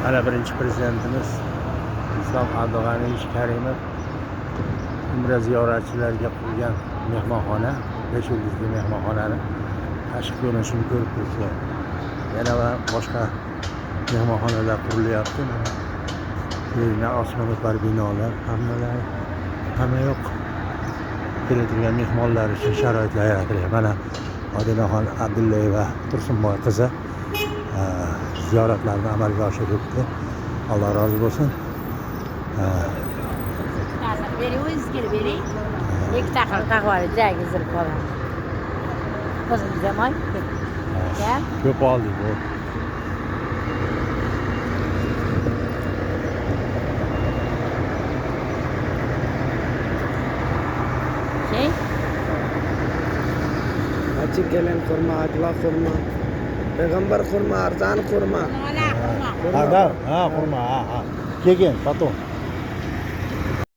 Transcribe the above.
Mana birinchi prezidentimiz Islom Abdug'aniyevich Karimov Umra ziyoratchilariga qurilgan mehmonxona, 5 yulduzli mehmonxonani tashqi ko'rinishini ko'rib turibsizlar. Yana va boshqa mehmonxonalar qurilyapti. Mana yerdan osmono'par binolar, hammalari, hamma yoq keladigan mehmonlar uchun sharoitlar yaratilgan. Mana Odinaxon Abdullayeva Tursunboy qizi ziyoratlarni amalga oshiribdi. Alloh rozi bo'lsin. Bering, o'zingiz kelib bering. Ikkita xil qahvali joyga zilib qoladi. O'zimiz ham. Ya. Ko'p oldik bu. Şey, Açık gelen xurma, ajva xurma, payg'ambar xurma, arzon xurma. Ha, да, ha, xurma, ha, ha. Keyin, потом.